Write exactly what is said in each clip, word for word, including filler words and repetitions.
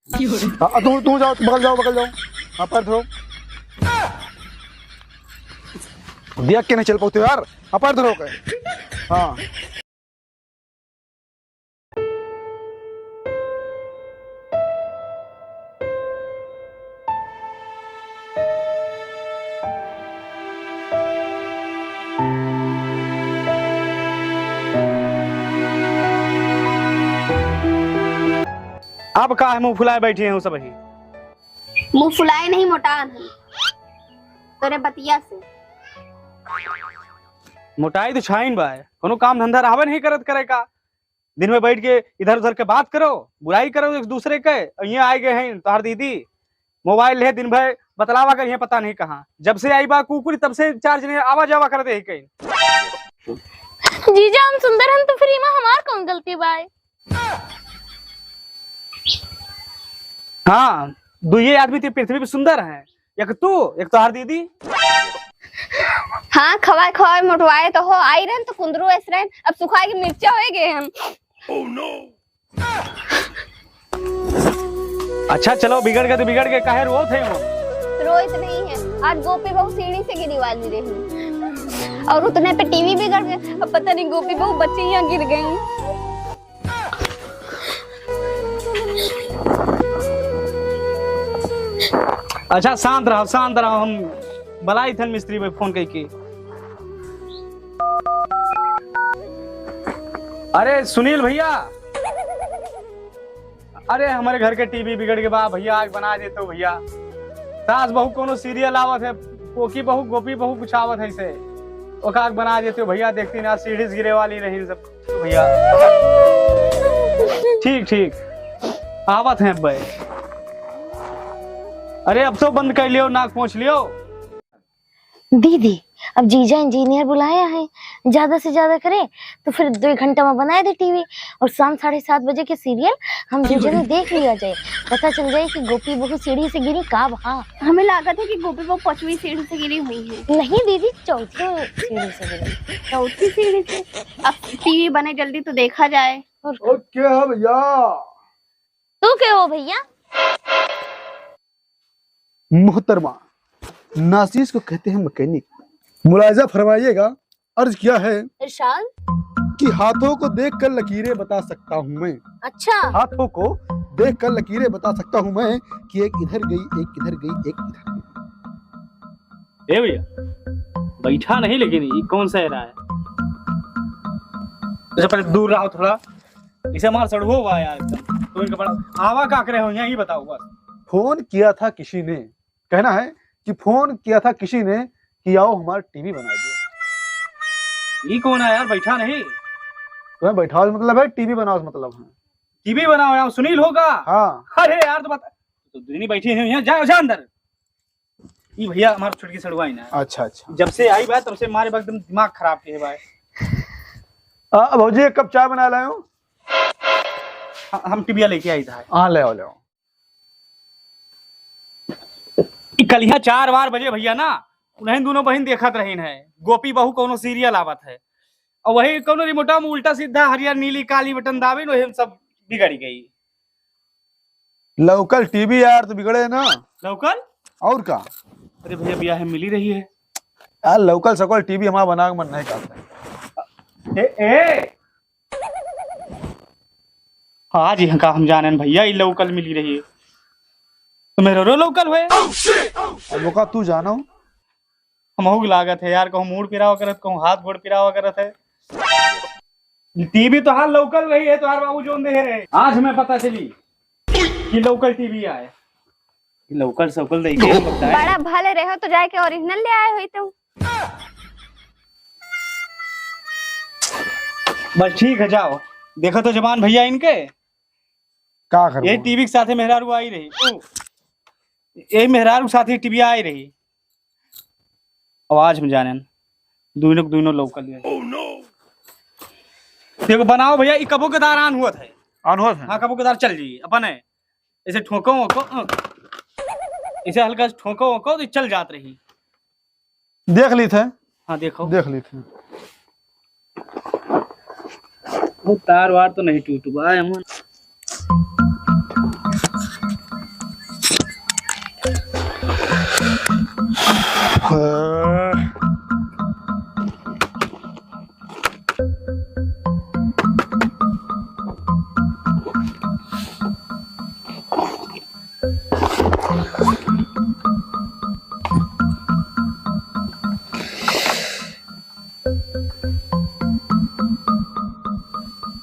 हाँ, तू, तू जाओ, बगल जाओ, बगल जाओ। हाँ, पैर धरो। देख के नहीं चल पाते यार। हाँ, पैर धरो के। हाँ। अब का है, मुंह फुलाए बैठी हैं सब ही? मुंह फुलाए नहीं, मोटान है तोरे बतिया से। मोटाई तो छाइन बा, कोनो काम धंधा रहबे नहीं करत करे का? दिन में बैठ के इधर उधर के बात करो, बुराई करो एक दूसरे के। और यहाँ आए गए हैं तोहार दीदी, मोबाइल है, दिन भर बतलावा कर, यहाँ पता नहीं कहाँ। जब से आई बा कुकुरी, तब से चार जने आवा जावा करत है कहीं। जीजा, हम सुंदर हन तो फिर इमा हमार कौन गलती बाय? हाँ, दुइये आदमी ते पृथ्वी पे सुंदर हैं, एक तू, एक तोहार दीदी। हाँ, खवाए खवाए मोटवाए तो हो, आई रहन तो कुंदरू ऐस रहन, अब सुखाए के मिर्चा होए गए हम। अच्छा चलो, बिगड़ गए तो बिगड़ गए, काहे रोत है वो? रोइत नहीं है, आज गोपी बहू सीढ़ी से गिरी वाली रही और उतने पे टीवी बिगड़ गए। अब पता नहीं गोपी बहू बच्ची यहाँ गिर गई। अच्छा, शांत रहो, शांत रहो, हम बलाई थन मिस्त्री पे फोन करके। अरे सुनील भैया, अरे हमरे घर के टीवी बिगड़ गए बा भैया, आग बना देते हो भैया। सास बहू कोनो सीरियल आवत है, पोकी बहू, गोपी बहू कुछ आवत है इसे, ओका आग बना देते हो भैया। देखती ना, सीढ़ी से गिरे वाली रही सब। भैया। ठीक, ठीक। आवत हैं अब्बे। अरे, अब तो बंद कर लियो, नाक पोंछ लियो। दीदी, अब जीजा इंजीनियर बुलाया है, ज्यादा से ज्यादा करे तो फिर दो घंटा में बनाए दे टीवी और शाम साढ़े सात बजे के सीरियल हम दो जने देख लिया जाए, पता चल जाए कि गोपी बहू सीढ़ी से गिरी का भा। हमें लागत है कि गोपी बहू पचवीं सीढ़ी से गिरी हुई है। नहीं दीदी, चौथी सीढ़ी से गिरी। चौथी सीढ़ी से? अब टीवी बने, जल्दी तो देखा जाए। और ओके है भैया। तू के हो भैया? मोहतरमा, नासिस को कहते हैं मैकेनिक। मुलायजा फरमाइएगा, अर्ज किया है इरशाद। कि हाथों को देख कर लकीरें बता सकता हूँ मैं। अच्छा। हाथों को देख कर लकीरें बता सकता हूँ मैं कि एक इधर गई, एक इधर गई, एक इधर गई। ए भैया, बैठा नहीं, लेकिन ये कौन सा एरा है? अच्छा, पहले दूर रहो थोड़ा। इसे हमार सड़ुओ हुआ यार एकदम। तो इनका बड़ा आवा का करे हो, यही बताओ बस। फोन किया था किसी ने, कहना है कि फोन किया था किसी ने कि आओ हमारा टीवी बना दो। ये कौन है यार, बैठा नहीं? तुम्हें बैठाओ से मतलब है, टीवी बनाओ से मतलब है। टीवी बनाओ यार, सुनील होगा। हाँ। अरे यार, तो बता, तो दुनी बैठी है यहाँ, जा, जा अंदर। ई भैया हमार छुटकी सड़ुआई ना। अच्छा, अच्छा। जब से आई बा, तब से मारे बा एकदम दिमाग खराब किहे बा। आ, भौजी, एक कप चाय बना लायो। ह-, हम टिबिया लेके आई था। हाँ, ले आओ, ले आओ। ई कलिया चार बार बजे भैया ना, उन्हें दोनों बहिन देखत रहीन है, गोपी बहू कौनो सीरियल आवत है, और वही कौनो रिमोटा में उल्टा सीधा हरियर नीली काली बटन दाबिन, वही में सब बिगड़ गई। लौकल टीवी यार तो बिगड़े ना। लौकल? और का? अरे भैया, बियाह में मिली रही है। यार, लौकल सकल टीवी हमारा बना के मन नहीं करता। ए, ए! आज यहाँ का हम जानेन भैया, ई लौकल मिली रही है। तो मेरे रो लौकल हुए। अब वो का तू जानो? हमहू के लागत है यार, कहूँ मूड़ पिरावा करत, कहूँ हाथ गोड़ पिरावा करत है। टीवी तो हाल लौकल रही है, तोहार बाबू जोन दे रहे। आज हमें पता चली कि लौकल टीवी आए। लौकल सौकल देखे लगता है। बड़ा भले रहे हो तो जाके ओरिजिनल ले आए होई तुम। बस ठीक है, जाओ, देखो तो जवान भैया इनके। का करबो? ये टीवी के साथे मेहरारू आई रही। ओ, यही मेहरारू के साथे टीवी आई रही। आवाज में जानेन, दुइनो के दुइनो लौकल है। देखो, बनाओ भैया, ई कबो कदार आन हुआ था। आन हुआ था? हाँ, कबो कदार चल जाई, अपन है। ऐसे ठोको वोको, अ, ऐसे हल्का से ठोको वोको तो चल जात रही। देख ली थे। हाँ, देखो। देख ली थे। वो तार वार तो नहीं टूट बा, एमन।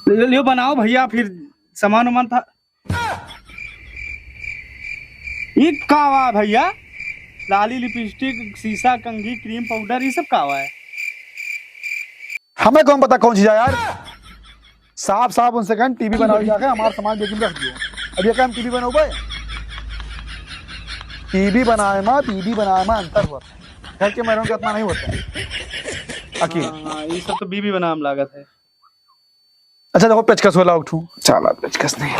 ले, लियो बनाओ भइया, फिर सामान उमान था। ई का वा भइया? लाली, लिपस्टिक, सीसा, कंघी, क्रीम पाउडर, ई सब का वा है? हमें कौन पता कौन चीज है यार? साफ साफ उनसे कहन टीवी बनावे जाके हमार सामान बेकिन रख दियो। अब ये कहन टीवी बनौबे? टीवी बनाए मा, बीबी बनाए मा अंतर होत है। घर के मेहरारू के इतना नहीं होता है। अकील। हाँ, हाँ, ई सब तो बीबी बनाए मा लागत है। अच्छा देखो, पेचकस वाला उठू। चला, पेचकस नहीं।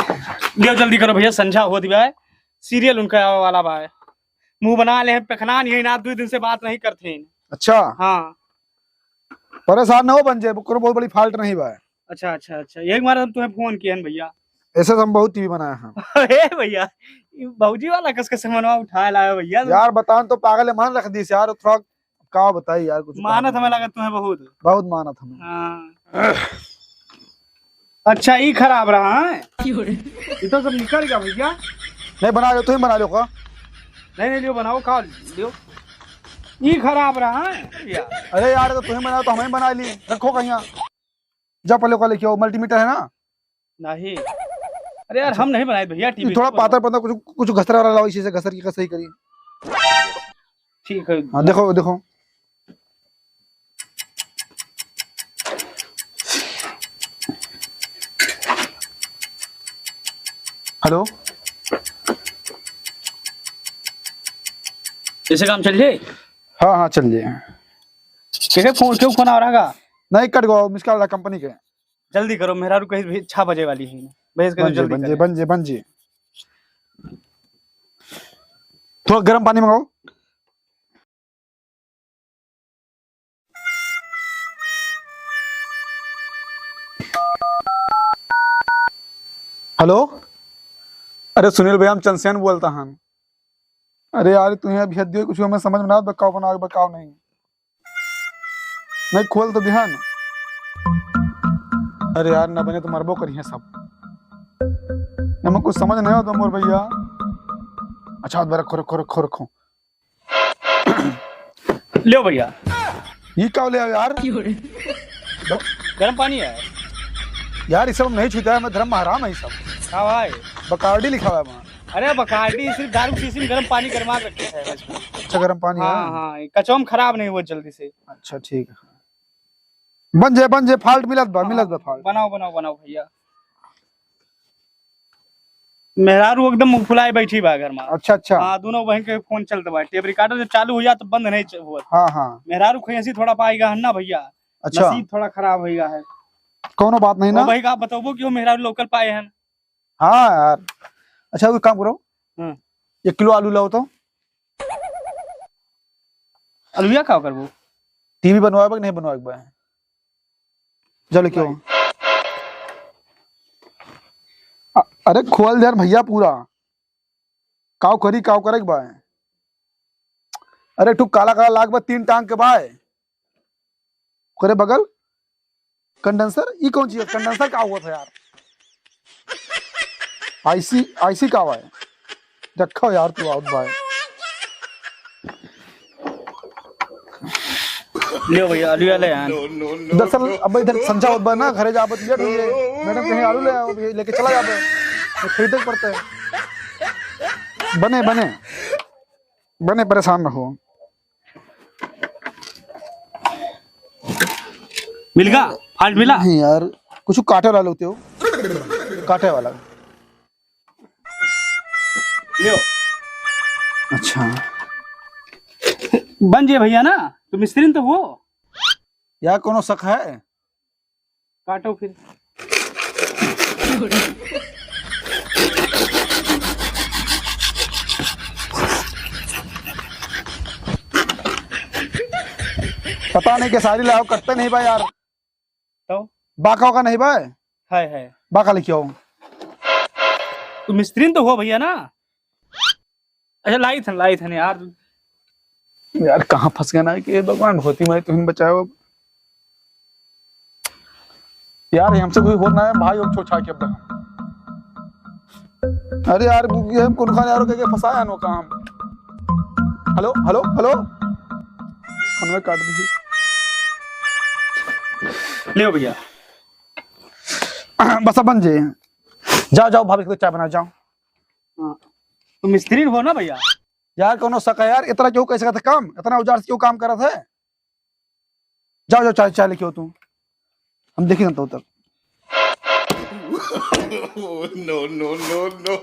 देव जल्दी करो भइया, संझा होत बा है। सीरियल उनका आवे वाला बा है। मुंह बना ले हैं, पेखनान यही ना, दुइ दिन से बात नहीं करते हैं। अच्छा। हाँ। परेशान न हो, बन जाए, कोनो बहुत बड़ी fault नहीं बा। अच्छा, अच्छा, अच्छा, यही मारे हम तुम्हें फोन किए हैं भइया। ऐसे तो हम बहुत टीवी बनाए हैं। अरे भइया, ई भौजी वाला कस कस मनवा उठाए लाए भइया। यार बतान तो पागल है, मान रख दीस यार, थोड़ा का बताई यार, कुछ मानत हमें लगा तुम्हें बहुत। बहुत मानत हमें। हाँ। अच्छा, ई खराब रहा है। क्यों रे? ई तो सब निकल गया भइया। नहीं बना लो, तुम बना लो का? नहीं, नहीं, लियो बनाओ, खा लियो। ई खराब रहा है यार। अरे यार, तो तुम बनाओ तो हमें बना ली, रखो कहीं। जा पहले का लेके आओ, multimeter है ना? नहीं। अरे यार, अच्छा। हम नहीं बनाए भइया टीवी, थोड़ा पातर पातर कुछ, कुछ घसरा वाला लाओ, इसी से घसर के सही करिए। ठीक है। हाँ, देखो, देखो। हेलो। ऐसे काम चल जाए? हाँ, हाँ, चल जाए। कैसे फोन, क्यों फोन आ रहा है? नहीं, कट गया, miss call वाला कंपनी के। जल्दी करो, मेहरारू कहीं भी छह बजे वाली है। भैया, इसका बन जे, जल्दी बन जे, करें। बन जे, बन जे। थोड़ा गर्म पानी मंगाओ। हेलो, अरे सुनील भैया, हम चंदसेन बोलता हन। अरे यार, तुम्हें अभी हद दियो, कुछ हमें समझ में ना आवत, बताओ बनाओ, बताओ नहीं। नहीं खोल तो दिहन। अरे यार, ना बने तो मरबो करिहे सब। हमें कुछ समझ नहीं होता मोर भैया। अच्छा, रखो, रखो, रखो, रखो। लियो भैया। ये का ले यार? गरम पानी है। यार, ये सब हम नहीं छूता है, हमें धर्म में हराम है ये सब। का भाई? बकार्डी लिखा हुआ है वहाँ। अरे बकार्डी सिर्फ दारू शीशी में गरम पानी गरमा के रखे हैं बस। अच्छा, गरम पानी हाँ, है? हाँ, ये कचौम खराब नहीं हुआ जल्दी से। अच्छा, ठीक है। बन जे, बन जे, fault मिलत बा, हाँ, मिलत बा fault। बनाओ, बनाओ, बनाओ भैया। मेहरारू एकदम मुंह फुलाए बैठी बा घर में। अच्छा, अच्छा। हाँ, दोनों बहन के फोन चलत बा। टेप रिकॉर्डर जब चालू हो जाए तो बंद नहीं च-, हुआ। हाँ, हाँ। मेहरारू खैसी थोड़ा पाई गया है ना भैया। अच्छा। नसीब थोड़ा खराब हो गया है। कौनो बात नहीं ओ ना। भाई का बताओ कि वो मेहरारू लोकल पाए हैं। हाँ यार। अच्छा, वो काम करो। हम्म। एक किलो आलू लाओ तो। अलुआ का करबो? टीवी बनवाए बा कि नहीं बनवाए बा? जा लेके आओ। अ-, अरे खोल दे यार भैया पूरा। काव करी, काव करे के बा? अरे एक ठो काला काला लाग बा, तीन टांग के बा। ओकरे बगल कंडेंसर, ई कौन चीज है? कंडेंसर का हुआ था यार? आईसी, आईसी का हुआ है? रखो यार, तू आउट बाय। लियो भैया, आलू ले आन। दरअसल अब इधर संझा होत बा ना, घरे जाबत लेट हो जाए। मैडम कहीं आलू ले आओ, भैया लेके चला जाबे। मैं खरीदे के पड़ता है। बने, बने, बने, परेशान ना हो। मिल गा? फाल्ट मिला? नहीं यार, कुछ काटे वाला लेते हो, काटे वाला। लियो। अच्छा। बन जे भैया ना, तो मिस्त्री तो हो। यार, कोनो शक है? काटो फिर। पता नहीं, केसारी लाओ, कटते नहीं बा यार। तो? बाका का नहीं बा? है, है। बाका लेके आओ। तू मिस्त्री तो हो भैया ना? अच्छा, लाई थन, लाई थन यार। यार, कहाँ फंस गया ना कि भगवान, भगवती माई, तुम बचाओ अब। यार, हमसे कोई होत ना है, भाई, अब छोड़ छाड़ के अब तक। अरे यार, ये हम कौन खाने यार के फंसाया नो काम। हेलो, हेलो, हेलो। फोन में काट दी। ले भैया। बस अपन जी। जाओ, जाओ, भाभी को चाय बनाओ, जाओ। हाँ। तुम मिस्त्री हो ना भैया? यार, कोनो शक है यार? इतना क्यों कह सकत है काम? इतना उजार से क्यों काम करत है? जाओ, जाओ, चाय, चाय लेके आओ तू। हम देखी ना तो तक। No, no, no, no।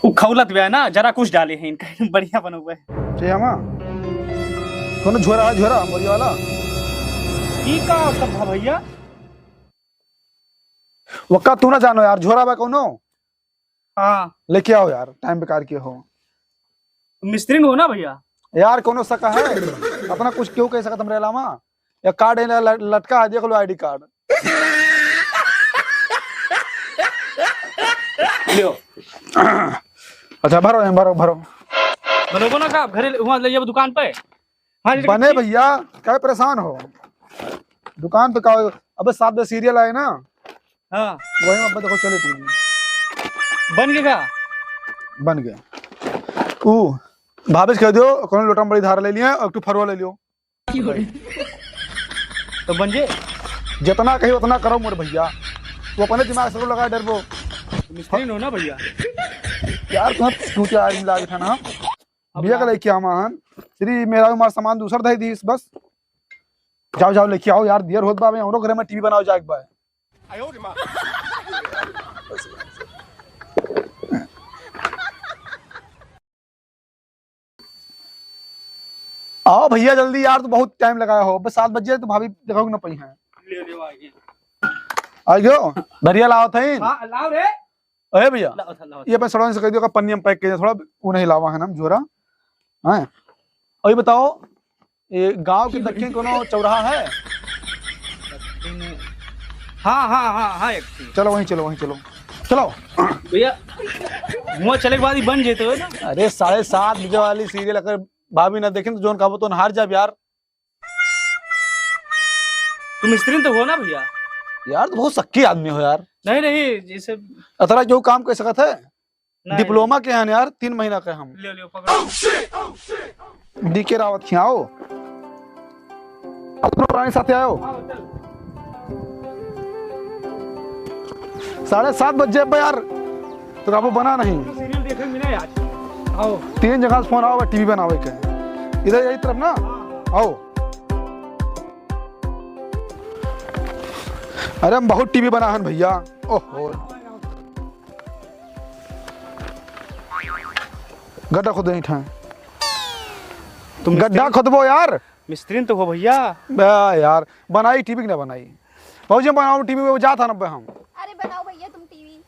उ खौलत बा ना, जरा कुछ डाले हैं इनका, बढ़िया बनो हुआ है। जे हमा? कोनो झोरा है, झोरा, बोरी वाला? ई का सब है भैया? वक्का तू ना जानो यार, झोरा बा कोनो? हाँ। लेके आओ यार, टाइम बेकार किए हो। मिस्त्री हो ना भैया? यार, कोनो शक है? अपना कुछ क्यों कह सकत हमरे अलावा? या कार्ड है ल-, लटका है, देख लो आईडी कार्ड। लियो। अच्छा, भरो, भरो, भरो। बनोबो ना का? घरे ले, वहाँ ले जाबो दुकान पे। हाँ, जी, बने ठीक। भैया, काहे परेशान हो? दुकान पे का हो? अबे सात बजे सीरियल आए ना। हाँ। वही में अब देखो चले टीवी। बन गए का? बन गए। ऊ, भाभी से कह दियो, कोनो लोटा में बड़ी धार ले लिया और एक ठो फरुआ ले लियो। तो बन जे। जितना कही उतना करो मोर भैया। तू अपने दिमाग से लगा डरबो। मिस्त्री हो ना भैया? यार, तुम टूटे आदमी लागे था ना। अब भैया का ना। लेके आमा हन। श्री मेरा हमार सामान दूसर धई दीस बस। जाओ, जाओ, लेके आओ यार, देर होत बा, हमरो घरे में टीवी बनाओ जाए के बा। आओ भैया जल्दी यार, तू बहुत टाइम लगाया हो, बस सात बजे तो भाभी देखो ना पई है। ले, ले, आ गया। आ गयो, धरिया लाओ थे। हाँ, लाओ रे। अरे भैया, लाओ था, लाओ था। ये अपन सड़वन से कह दियो का पन्नी में पैक कर दे, थोड़ा वो नहीं लावा है ना झोरा। हाँ, और ये बताओ, ये गांव के दक्षिण कोनो चौराहा है? हाँ, हाँ, हाँ, हाँ, एक ठे। चलो वहीं चलो, वहीं चलो, चलो। भैया, हुआ चले के बाद ही बन जेते हो ना? अरे, साढ़े सात बजे वाली सीरियल अगर भाभी ना देखें तो जोन कहबो तो हार जाब यार। तुम मिस्त्री तो हो ना भैया? यार, तो बहुत सक्की आदमी हो यार। नहीं, नहीं, जैसे अतरा क्यों काम कर सकत है? नहीं। डिप्लोमा के हैं यार, तीन महीना के हम। ले, ले, पकड़ो। डीके रावत खियाओ। अपनो रानी साथे आयो। आओ, चल। साढ़े सात बजे बा यार, तो काबू बना नहीं। सीरियल देखे मिले आज। आओ। तीन जगह से फोन आवा, टीवी बनावे के। इधर यही तरफ ना? हाँ। आओ। अरे हम बहुत टीवी बना हन भैया। ओहो। गड्ढा खोदे नहीं ठाए। तुम गड्ढा मिस्त्री खोदबो यार। मिस्त्री तो हो भैया। बा यार, बनाई टीवी कि ना बनाई? भौजी हम बनाओ टीवी, वो जात हन अब हम। अरे बनाओ भैया तुम टीवी।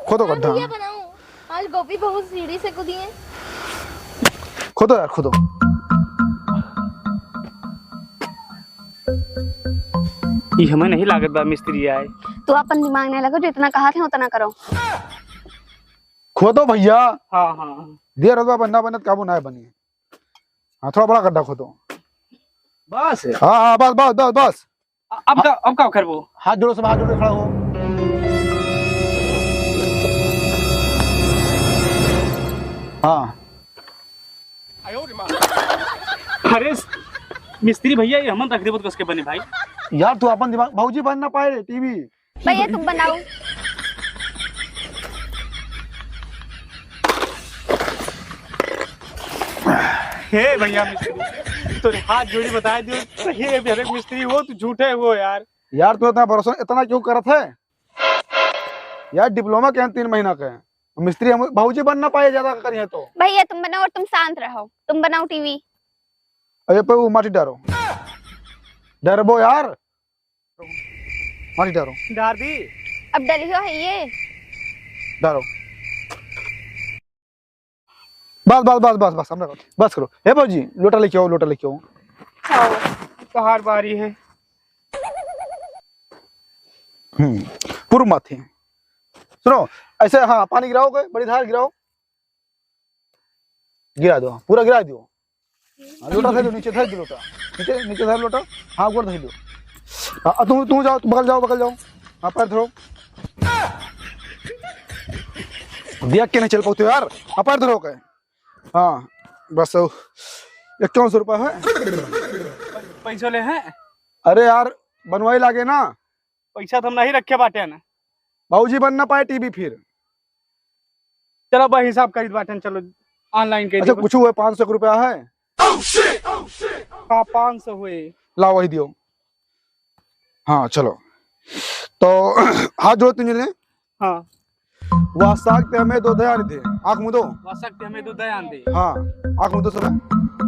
खोदो हाँ गड्ढा। भैया बनाओ। आज गोपी बहू सीढ़ी से कूदी है। खोदो यार, खोदो। ई हमें नहीं लागत बा मिस्त्री आए। तू अपन दिमाग नहीं लगाओ, जितना कहा थे उतना करो। खोदो भैया। हाँ, हाँ, हाँ। देर होत बा, बनना बनत काबू ना बनी। हाँ, थोड़ा बड़ा गड्ढा खोदो। बस। हाँ, हाँ, बस, बस, बस, बस। अ-, अब का, अब का करबो? हाथ जोड़ो, सब हाथ जोड़ के खड़ा हो। हाँ। अरे मिस्त्री भैया, ये हमन रख देबो तो कस के बने भाई? यार, तू अपन दिमाग, भौजी बन ना पाए रे टीवी। भैया, तुम बनाओ। हे भैया मिस्त्री, तोरे हाथ जोड़ी बताए दियो, सही है, हरेक मिस्त्री हो, तू झूठे हो यार। यार, तू इतना भरोसा, इतना क्यों करत है? यार, डिप्लोमा के हैं तीन महीना के, मिस्त्री हम भौजी बन ना पाए, ज्यादा करी है तो। भैया, तुम बनाओ और तुम शांत रहो, तुम बनाओ टीवी। अरे पे वो माटी डारो, डरबो यार। माटी डारो। डार दी। अब डलियो है ये। डारो। बस, बस, बस, बस, बस, हमरा, बस करो। हे भौजी, लोटा लेके आओ, लोटा लेके आओ। आओ, तोहार बारी है। हम्म, पूर्व माथे। सुनो, ऐसे, हाँ, पानी गिराओ, कोई बड़ी धार गिराओ, गिरा दो, पूरा गिरा दो। हाँ, लोटा धर दो, नीचे धर दो लोटा, नीचे, नीचे धर लोटा। हाँ, गोड़ धर दो। हाँ, तुम, तुम जाओ, बगल जाओ, बगल जाओ। हाँ, पैर धरो। दिया के नहीं चल पाते यार। हाँ, पैर धरो के। हाँ, बस वो इक्यावन सौ रुपया है। पैसो ले हैं? अरे यार, बनवाई लागे ना। पैसा तो हम नहीं रखे बाटे ना। बाबूजी बन ना पाए टीवी फिर। चलो भाई, हिसाब करीत बाटे, चलो online कर अच्छा, दियो। कुछ हुए, पाँच सौ रुपया है। हाँ, पाँच सौ हुए। ला, वही दियो। हाँ, चलो। तो हाथ जोड़ो तीन जने। हाँ। वाह शक्ति हमें दो दया निधि। आँख मूंदो। वाह शक्ति हमें दो दया निधि। हाँ, आँख मूंदो सब।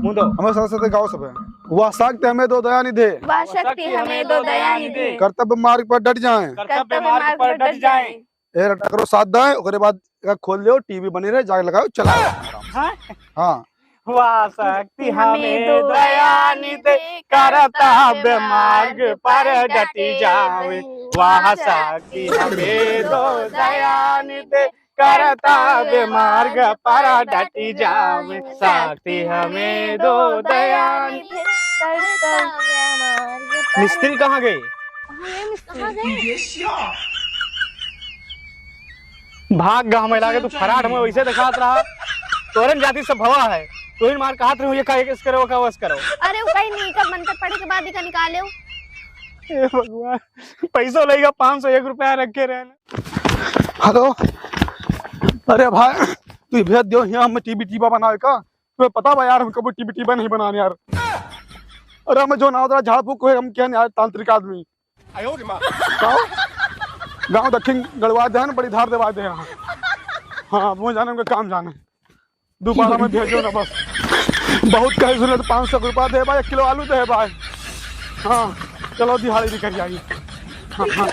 मूंदो। हमें साथ साथ गाओ सब। वाह शक्ति हमें दो दया निधि। वाह शक्ति हमें दो दया निधि। कर्तव्य मार्ग पर डट जाएं। कर्तव्य मार्ग पर डट जाएं। ए, टकरो साथ दें, ओकरे बाद एका खोल लियो, टीवी बनी रहे, जाके लगाओ, चलाओ। हाँ? हाँ। वाह शक्ति हमें दो दया निधि, कर्तव्य मार्ग पर डटी जावे। वाह शक्ति हमें दो दया निधि, कर्तव्य मार्ग पर डटी जावे। शक्ति हमें दो दया निधि। मिस्त्री कहाँ गए? भाग गा, हमें लागे तू फराड, हमें वैसे दिखात रहा। तोरन जाति सब भवा है, तोहिन मार कहत रहूं, ये का, ये किस करो, का वस करो। अरे, वो कहीं नहीं, का मंत्र पढ़े के बाद ही का निकाले हो। हे भगवान, पैसो लेगा, पाँच सौ एक रुपया रखे रहे ना। हेलो, अरे भाई, तू भेज दियो, यहाँ हम टीवी टीवा बनावे का, तुम्हें पता बा यार, हम कबो टीवी टीवा नहीं बनाने यार। अरे, हमें जो ना होता झाड़ फूक को, हम क्या यार, तांत्रिक आदमी। गाँव दक्षिण गड़वा देहन, बड़ी धार देवा दे। हाँ, हाँ, वो जाने उनका काम जाने। दोबारा में भेजो ना बस। बहुत कहे सुने तो पाँच सौ रुपया दे भाई, एक किलो आलू दे भाई। हाँ, चलो दिहाड़ी निकल जाएगी। हाँ, हाँ।